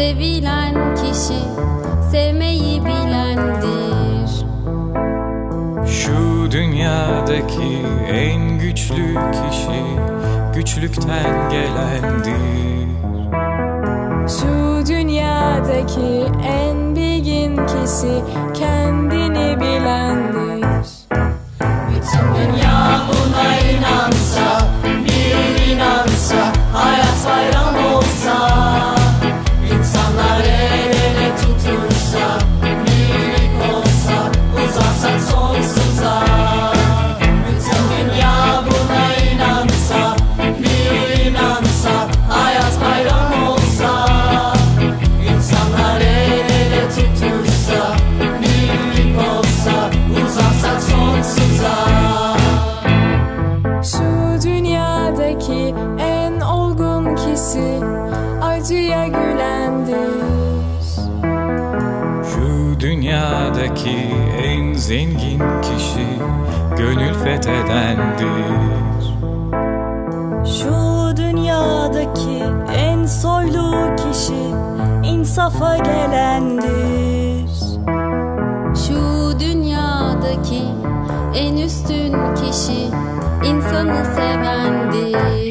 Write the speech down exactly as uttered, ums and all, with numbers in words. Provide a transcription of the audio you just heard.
Sevilen kişi sevmeyi bilendir. Şu dünyadaki en güçlü kişi güçlükten gelendir. Şu dünyadaki en bilgin kişi kendini bilendir. Bütün dünya buna inansa, bir inansa, hayat bayram olsa, insanlar el ele tutuşsa, birlik olsa, uzansak sonsuza. Bütün dünya buna inansa, bir inansa, hayat bayram olsa, insanlar el ele tutuşsa, birlik olsa, uzansak sonsuza. Şu dünyadaki en olgun kişi acıya gülendir. Şu dünyadaki en zengin kişi gönül fethedendir. Şu dünyadaki en soylu kişi insafa gelendir. Şu dünyadaki en üstün kişi insanı sevendir.